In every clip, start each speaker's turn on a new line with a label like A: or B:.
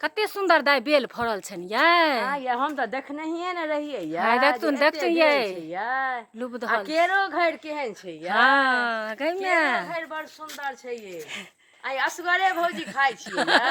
A: कते सुन्दर दाइ बेल फड़ल छनि यै।
B: हाँ यै, हम तऽ देखनहिए ने रहियै यै।
A: हाय, देखथुन,
B: जे एते
A: देखथुन
B: बेल
A: यै।
B: छै यै।
A: लुब
B: आ
A: धल
B: केरो घरि केहन छै यै।
A: हँ गै
B: केरो
A: माय।
B: घरि बड़ सुन्दर छै यै। आइ असगरे भौजी खाइ छियै यै।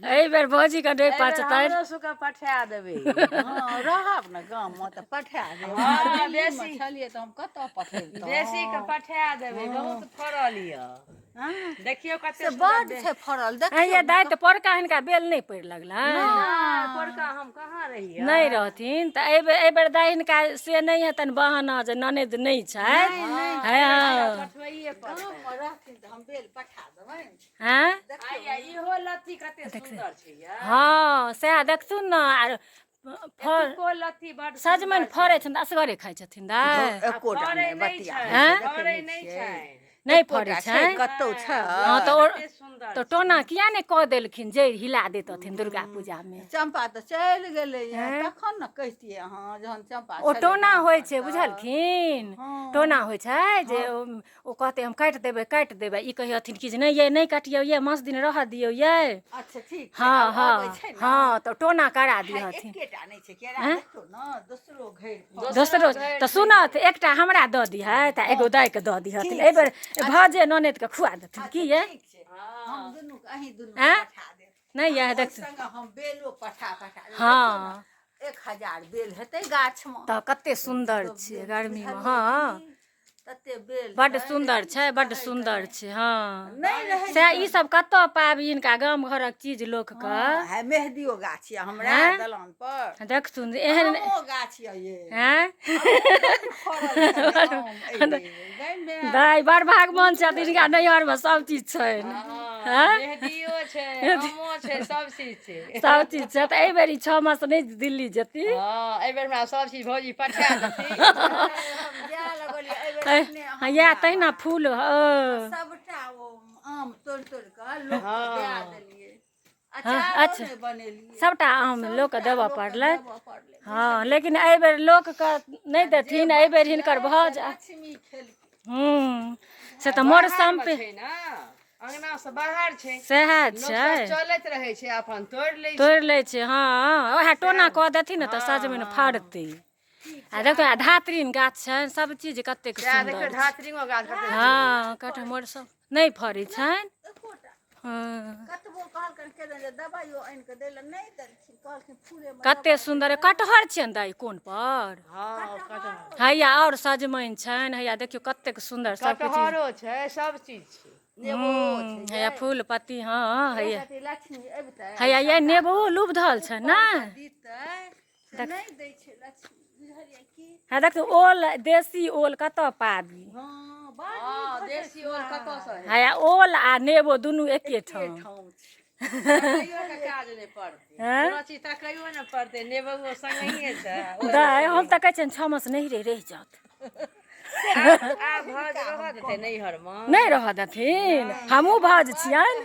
A: एहि बेर भौजी के नहि
B: एहि बेर
A: पचतनि।
B: हमरो सबके पठा देबै।
C: हँ, रहब ने गाममे तऽ पठा देब।
B: हँ,
C: दिल्लीमे
B: बेसी।
C: छलियै तऽ हम कतऽ पठेबतहुँ।
B: बेसी के पठा देबै, बहुत फड़ल यऽ।
C: हँ,
B: देखियौ कते
C: से
B: सुन्दर
C: बड्ड छै फड़ल।
A: आँय यै
C: देखियौ
A: दाइ, तऽ पौरका हिनका बेल नहि पड़ि लगलनि?
B: नहि, पोरका हम कहाँ रहियै।
A: नहि रहथिन तऽ एहि बेर दाइ हिनका से नहि हेतनि बहाना जे ननैद नहि छथि।
B: हँ, पठबैये पड़तै।
C: गाममे रहथिन तऽ हम बेल पठा देबनि।
A: हँ।
B: आइ यै, इहो लत्ती कते सुन्दर छै यै।
A: हँ, सएह देखथुन ने। आर फड़
B: एतुको लत्ती बड
A: सजमनि फड़ै छनि तऽ असगरे खाइ छथिन दाइ?
C: एकोटा
B: फड़ै
C: नहि
B: नहि
C: बतिया।
B: छै।
A: हँ?
B: फड़ै नहि छै।
A: नहि फड़ै
C: छै
A: छनि?
C: कतौ छै?
A: हँ, तऽ ओ
B: कते सुन्दर।
A: तऽ टोना किया नहि कऽ देलखिन जड़ि हिला देतथिन दुर्गा पूजामे?
C: चम्पा तऽ चलि गेलै तखन ने कहितियै अहाँ, जहन चम्पा
A: ओ
C: छलै
A: टोना
C: गाम
A: होइ
C: पर
A: छै
C: तऽ।
A: बुझलखिन?
C: हँ।
A: टोना होइ छै जे ओ कहतै हम काटि देबै, काटि देबै। ई कहियथिन कि जे नहि यै, नहि काटियौ यै, मास दिन रहऽ दियौ यै।
C: अच्छा, ठीक छै।
A: हँ।
C: आब
A: हँ।
C: अबै छै ने।
A: हँ, तऽ टोना करा
C: हाय,
A: दिहथिन।
C: एकेटा नहि छै केरा, देखियौ ने, दोसरो घरि फड़ल।
A: दोसरो तऽ सुनत, एकटा हमरा दऽ दिहथि आ एगो दाइके दऽ दिहथिन। एहि बेर भजे ननैदके खुआ देथिन की यै?
C: ठीक छै, हम दुनू अहीं दुनू
A: आँय?
C: पठा देब।
A: नहि यै,
C: ओहि
A: देखथुन।
C: संगे हम बेलो पठा पठा देब।
A: हँ।
C: देखियौ ने, 1000 बेल हेतै गाछमे।
A: तऽ कते सुन्दर छै गर्मीमे। हँ।
C: तते बेल
A: बड्ड
C: छै,
A: सुन्दर
C: लेकिन
A: छै, बड्ड
C: कहैके
A: सुन्दर
C: नहि।
A: छै। हँ।
C: नहि रहै।
A: सएह, ई सब कतऽ पाबी हिनका गाम घरक चीज लोकके?
C: हँ, है मेहदियो गाछ यऽ हमरा
A: आँय?
C: दलान पर।
A: देखथुन एहन
C: आमो गाछ यऽ ये।
A: हँ।
C: फड़ल छलै आम एहि बेर। गै माय।
A: दाइ बड़ भागवान छथिन, हिनका नैहरमे सब चीज छनि।
B: हँ, मेहदियो छै, आमो छै, सब चीज छै।
A: सब चीज छै। तऽ एहि बेर ई 6 मास नहि दिल्ली जेती।
B: हँ, एहि बेर हमरा सब चीज भौजी पठा देथिन।
C: हम जाय लगलियै एहि बेर अपने
A: हँ, इएह तहिना फूल
C: सबटा ओ आम तोड़ि तोड़ि कऽ लोकके दए देलियै।
A: हँ।
C: अचारो
A: अच्छा।
C: नहि बनेलियै।
A: सबटा आम लोकके
C: सबटा
A: देबऽ
C: लोकके
A: पड़लै।
C: देबऽ पड़लै।
A: हँ, लेकिन एहि बेर लोकके नहि देथिन, एहि बेर हिनकर भऽ जा
C: लक्ष्मी खेलखिन।
A: हूँ, से तऽ मोर
B: बाहरमे
A: सम्पे
B: छै ने, अंगना से बाहर छै।
A: सएह
B: लोक
A: छै।
B: सब चलैत रहै छै, अपन तोड़ि लै छै।
A: तोड़ि लै छै। हँ, उएह टोना कऽ देथिन ने तऽ सजमनि फड़तै। आ देखो, आ धातृन गाछ छनि, सब चीज कतेक
B: सएह देखियौ।
A: सुन्दर छै।
B: धात्रियो गाछ कते।
A: हँ, कटहर सब नहि फड़ै छनि।
C: एकोटा।
A: हँ।
C: कतबो कहलकनि केदन जे दबाइयो आनि कऽ दै लए, नहि देलखिन, कहलखिन फूलेमे।
A: कते सुन्दर कटहर छियनि दाइ कोन पर?
B: हँ, कटहर।
A: हैया आओर सजमनि छनि। हैया देखियौ, कतेक सुन्दर सब किछु।
B: कटहरो छै, सब चीज छै।
C: नेबो छै।
A: हैया फूल पत्ती। हँ, हैया।
C: कथी लक्ष्मी अबितै।
A: हैया ये नेबो लुबधल छै ने।
C: दितै से नहि दै छै लक्ष्मी, बुझलियै की?
A: हँ, देखियौ ओल, देशी ओल कतऽ पाबी?
C: हँ, बड़।
B: हँ, देशी ओल कतऽ से हेतै?
A: हैया ओल आ नेबो दुनू एके ठाम।
C: ठाम छै।
B: तकैयो के काज नहि पड़तै।
A: हँ?
B: कोनो चीज तकैयो नहि पड़तै, नेबो संगहिये छै।
A: दाइ, हम तऽ कहै छियनि 6 मास नहिरे रहि जात।
B: आब भाउज रहऽ देतै नैहरमे?
A: नहि रहऽ देथिन? हमहूँ भाउज छियनि,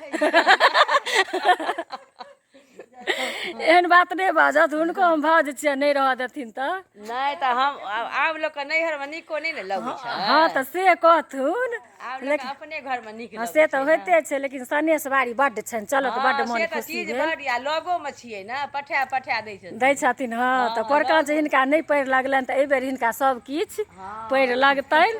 A: एहन बात नहि बाजत। हुनको हम भाउज छियनि, नहि रहऽ देथिन तऽ?
B: नहि तऽ हम आब लोकके नैहरमे नीको नहि ने लगै छै।
A: हँ, तऽ से कहथुन।
B: आब लोकके अपने घरमे नीक
A: हँ,
B: लगै
A: से तऽ होइते छै, लेकिन सनेस बाड़ी बड्ड छनि, चलत बड्ड
B: हँ,
A: मोन
B: से तऽ
A: खुशी
B: चीज
A: भेल।
B: बड या लगोमे छियै ने, पठा पठा दै छथिन।
A: दै छथिन। हँ, तऽ पोरका जे हिनका नहि पड़ि लगलनि, तऽ एहिबेर हिनका सब किछु पड़ि लगतनि।